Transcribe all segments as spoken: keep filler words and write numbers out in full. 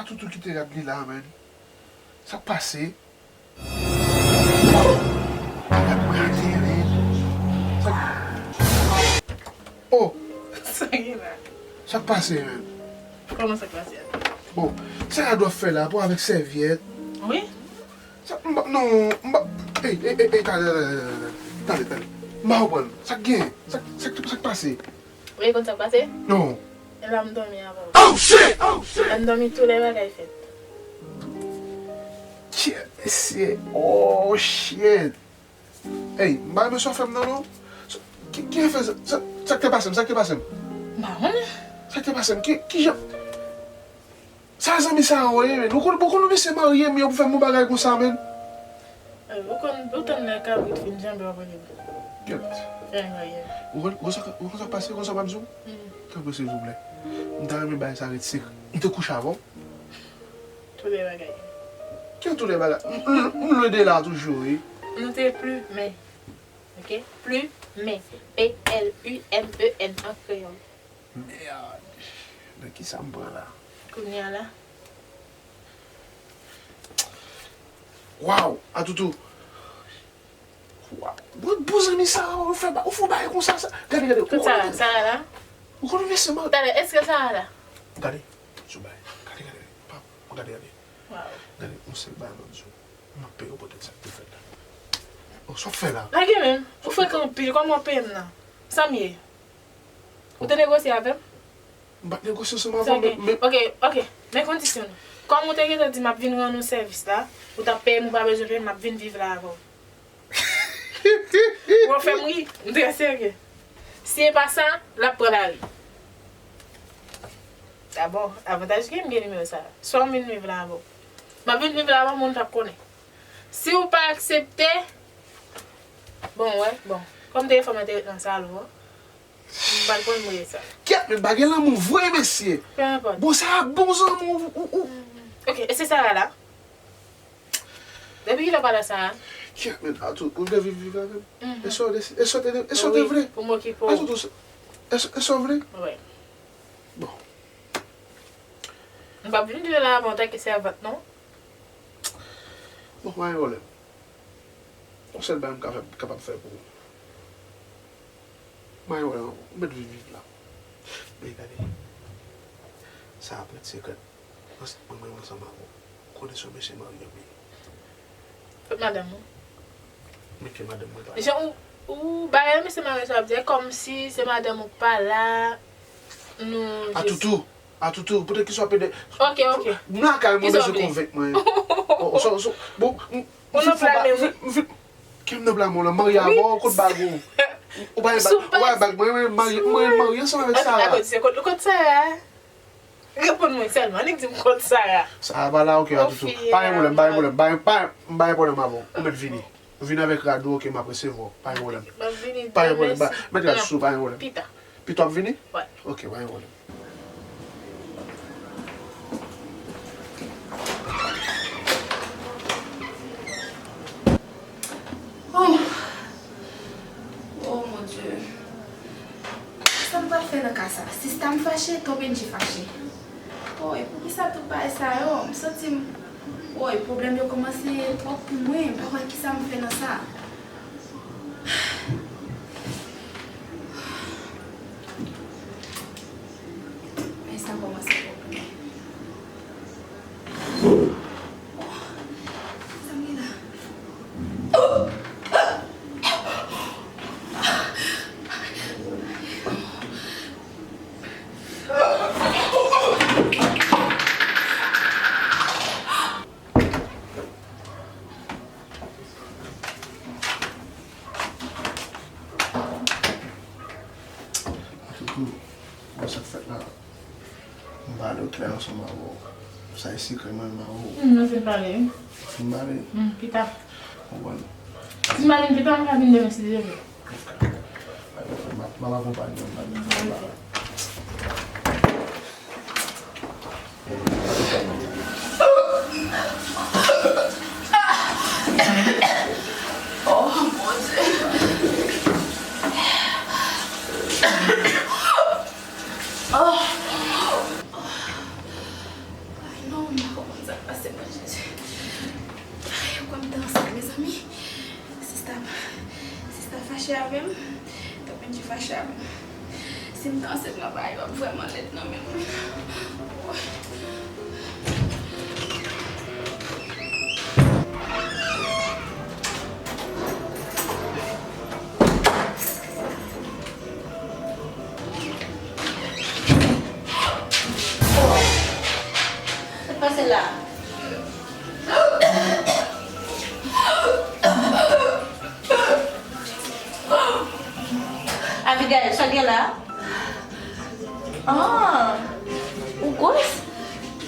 Atoutou kite rad li la, menn. Sa k pase? Rad mwen atè, menn. Sa k... Oh! Sa gen la? Sa k pase, menn? Kòman sa k pase a? Bon, sa rad w ap fè la, pou avèk sèvyèt? Wi. Sa, m pa, non, m pa, ey, ey, ey, ey, talè, talè, talè, talè, talè. M pa konprann. Sa k gen? Sa, sa, sa k pase? Ou vle konn sa k pase? Non. E la m dòmi avè w. Oh, shit! Oh, shit! Lè m dòmi, tout lè bagay fèt. Shit, mesye. Oh, shit. Ey, m pa renmen sa w fè m nan, non. Sa, ki, ki efè sa, sa, sa k te pase m? Sa k te pase m? M pa konnen. Sa k te pase m? Ki, ki jan? Sa zanmi sa yo ye, menn? Ou konn, ou konn mesye marye m yo pou fè m yon bagay konsa, menn? Eh, ou konn, ou tann lè kabrit fin janbe w ap rele m. Kèt. Fè yon marye. Ou konn, ou konn sa, ou konn sa k pase, ou konn sa m ap di w? Hmm. Tanpri, silvouplè. M ta renmen bagay sa ret sekrè. M te kouche avè w? Tout lè bagay. Ki tout lè bagay? M, m, m lwen de la toujou, wi. Nou te plumen. Ok? Plumen. P L U M E N an kreyòl. Mèd. Nan kisa m pran la? Kounye a la. Waw, Atoutou. Waw. Bon, bon zanmi sa, ou fè ba, ou fè bagay konsa, sa. Gade, gade. Tout sa, sa la. Ou konn mesye man. Talè, èske sa la? Gade, sou bagay. Gade, gade. Pa, gade, gade. Waw. Gade, yon sèl bagay m ap di w. M ap peye w poutèt sa k te fèt la. Oh, sa w fè la? Lage menm. Ou frekan anpil, kòman w peye m nan? Sa m ye? Ou te negosye avè m? M pa t negosye ansanm avè w, men, men... Ok, ok. Men kondisyon nou. Kòm ou te gentan di m ap vin rann ou sèvis la, ou t ap peye m, ou pa bezwen peye m, m ap vin viv la avè w. Ou fè m ri, m trè serye. Si e pa sa, l ap pran lari. A bon, avantaj gen m gen nimewo sa. Swa m vin viv la avè w. M ap vin viv la avè w, moun p ap konnen. Si w pa aksepte, bon, w wè, bon. Kòm telefòn mwen te ret nan salon an, m pral pran mouye sa. Kèt, men bagay lanmou vre, mesye. Peu importe. Bon, sa a bon zanmi, ou, ou, ou. Ok, e se Sara la? Depi kilè w pa la Sara? Kèt, men Atoutou, ou vle viv, viv avè m? Mhm. E sa w te, e sa w te, e sa w te vle? Wi, pou m okipe w. Atoutou, e sa, e sa w vle? Wi. Bon. M p ap vin viv la avè w antanke sèvant, non. Bon, pa gen pwoblèm. Yon sèl bagay m ka fè, kapab fè pou ou. Mwen wè, ou mèt vin viv la. Men gade, sa ap ret sekrè. Mwen, mwen, mwen ansanm avè w. Ou konnen se yon mesye marye m ye. Kot madanm ou? Men ke madanm mwen pa la. Jan ou, ou bay yon mesye marye sa ap di, kòmsi se madanm ou k pa la, nou jis... Atoutou, Atoutou, poutèt ki sa w ap ede... Ok, ok. M lakay mwen, bezwen konvenk mwen. Oh, oh, so, so, bon, m, Ou nan pla men w. Ki m nan pla men w la? M marye avè w, kot bag ou? Ou pa gen bag, ou pa gen bag, mwen, mwen marye, mwen marye ansanm avèk Sara. Kot, kot Sara? Reponn mwen sèlman, annik di m kot Sara. Sara pa la, ok, Atoutou. Pa gen pwoblèm, pa gen pwoblèm, pa gen, pa gen, m pa gen pwoblèm avè w. Ou mèt vini. Vini avèk rad ou, ok, m ap resevwa w. Pa gen pwoblèm. M ap vini demen. Pa gen pwoblèm, mèt rad sou, pa gen pwoblèm. Pita. Pita w ap vini? Wi. Ok, pa gen pwoblèm. Oh. Oh, mon Dieu. Sa m pral fè nan ka sa? Sista m fache, tou Bendji fache. Oh, e poukisa tout bagay sa yo? M santi m, oh, e pwoblèm yo kòmanse twòp pou mwen. M pa wè kisa m fè nan sa. Men sa kòmanse konplike. Sa m gen la? Atoutou, bon, sa k fèt la, m pale w klè ansanm avè w. Sa e sekrè mwen menm avè w. Hmm, nou fin pale, wi. Fin pale? Hmm, pita. Konprann. Si m pa vin pita, m ka vin demen, si Dye vle. Ok. M ap, m ap akonpanye w, m ap, m ap, m ap. Oh, m pa konprann sa k pase mwen, Jezi. Ay, yo kwè m te ansent, mezanmi. Sista, sista fache avè m. Tanpri, di fache avè m. Si m te ansent nan bagay yo ap vrèman lèd nan men mwen. Sa k pase la? Abigail, sa gen la? Ah, ou gwòs?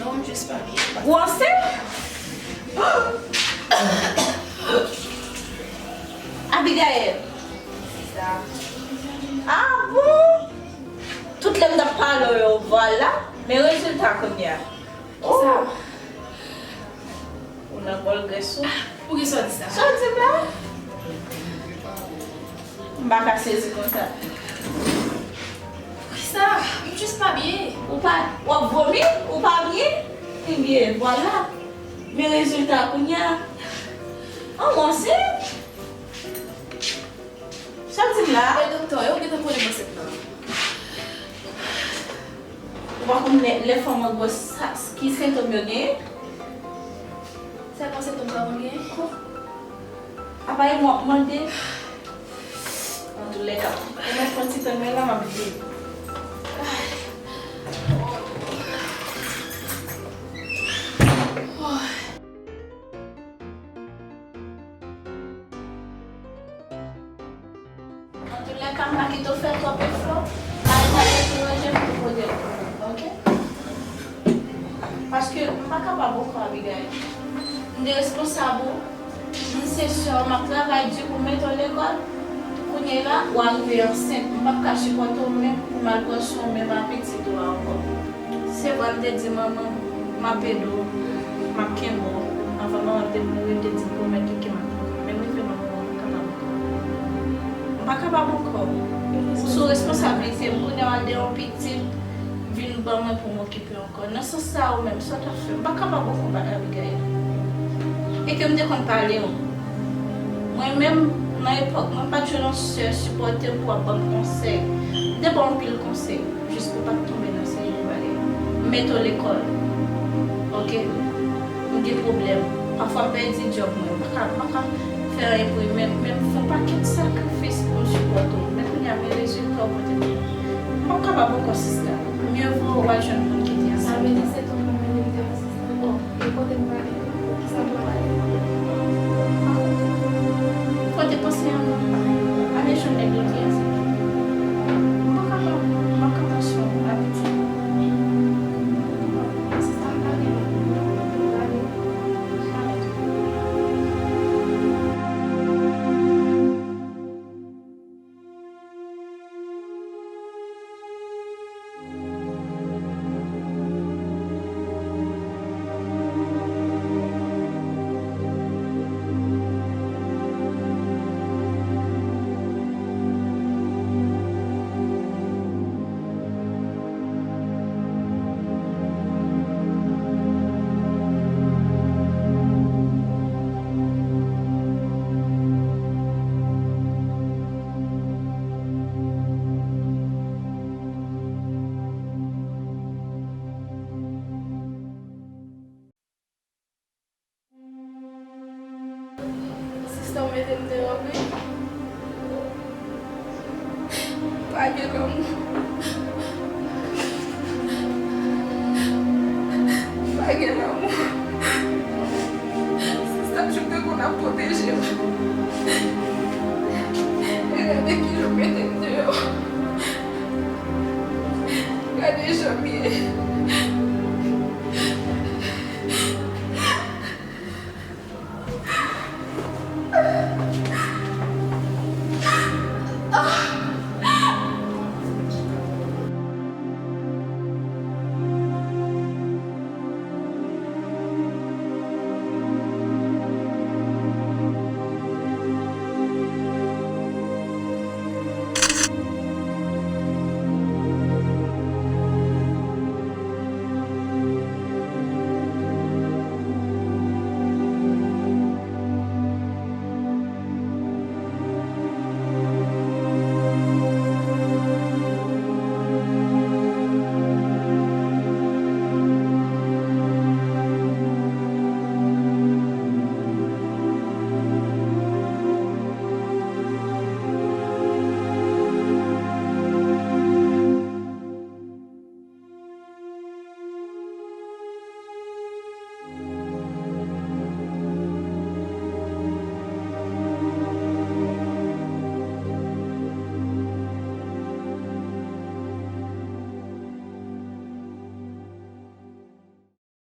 Non, m jis pa byen. Ou ansent? Abigail. Sa. Ah bon? Tout lè m t ap pale w yo, vwala. Men rezilta kounye a. Sa. Oh. Ou nan bòl grès ou. Poukisa w di sa? Sa w di m la? M pa ka sezi konsa. Poukisa? M jis pa byen. Ou pa, w ap vomi? Ou pa byen? Ebyen, vwala. Men rezilta kounye a. An, w ansent? Sa w di m la? E doktè, yo gentan konnen m ansent nan. Ou pa konn lè, lè fanm an gwòs, sa, ki sentòm yo genyen? Sèlman sentòm sa w konn genyen? Apa e mwen w ap mande? Antoulèka, ou mèt pran ti tan mwen la, m ap di. Antoulèka, m pa kite w fè twòp efò. Mari m ap dekouraje m pou poze l pou ou, oke? Paske m pa kapab ankò, Abigail. M deresponsab ou. M se sè w, m ap travay di pou mete w lekòl. Kounye la, w arive ansent. M p ap ka sipòte w menm pou m al pran swen w menm a pitit ou a ankò. Se vre, m te di manman m, m ap ede w, m ap kenbe w. Anvan manman m te mouri, m te di l pwomèt li ke m ap kenbe w. Men m rive manman m, m pa kapab ankò. M pa kapab ankò. Ou sou responsablite m. Kounye a w al de yon pitit, vin ban mwen pou m okipe w ankò. Nan sans sa, ou menm, sa w t ap fè? M pa kapab ankò, Abigail. E ke m te konn pale w. Mwen menm, nan epòk mwen, m pa t jwenn yon sè sipòte m pou ap ban m konsèy. M te ba w anpil konsèy, jis pou w pa t tonbe nan seri de bagay. M mete w lekòl. Oke? M gen pwoblèm. Pafwa m pèdi djòb mwen. M pa ka, m pa ka fè anyen pou li. Men, men m fè yon pakèt sakrifis pou m sipòte w. Men kounye a, men rezilta w pote pou mwen. M p ap kapab ankò, sista. Mye vo w al jwenn moun ki te ansent. Sa vle di se tou mwen menm ki te ansent? Bon, e kote m prale? Kisa m pral pale? Kote panse a mwen? Ale jwenn nèg la ki ansent. M pa kapab, m pa kapab sou abitid. Sista, ale, ale, ale. Sista, w mete m deyò, wi. Pa gen lanmou. Pa gen lanmou. Sista, jan m te konn ap pwoteje w. E gade kijan w mete m deyò. Gade jan m ye.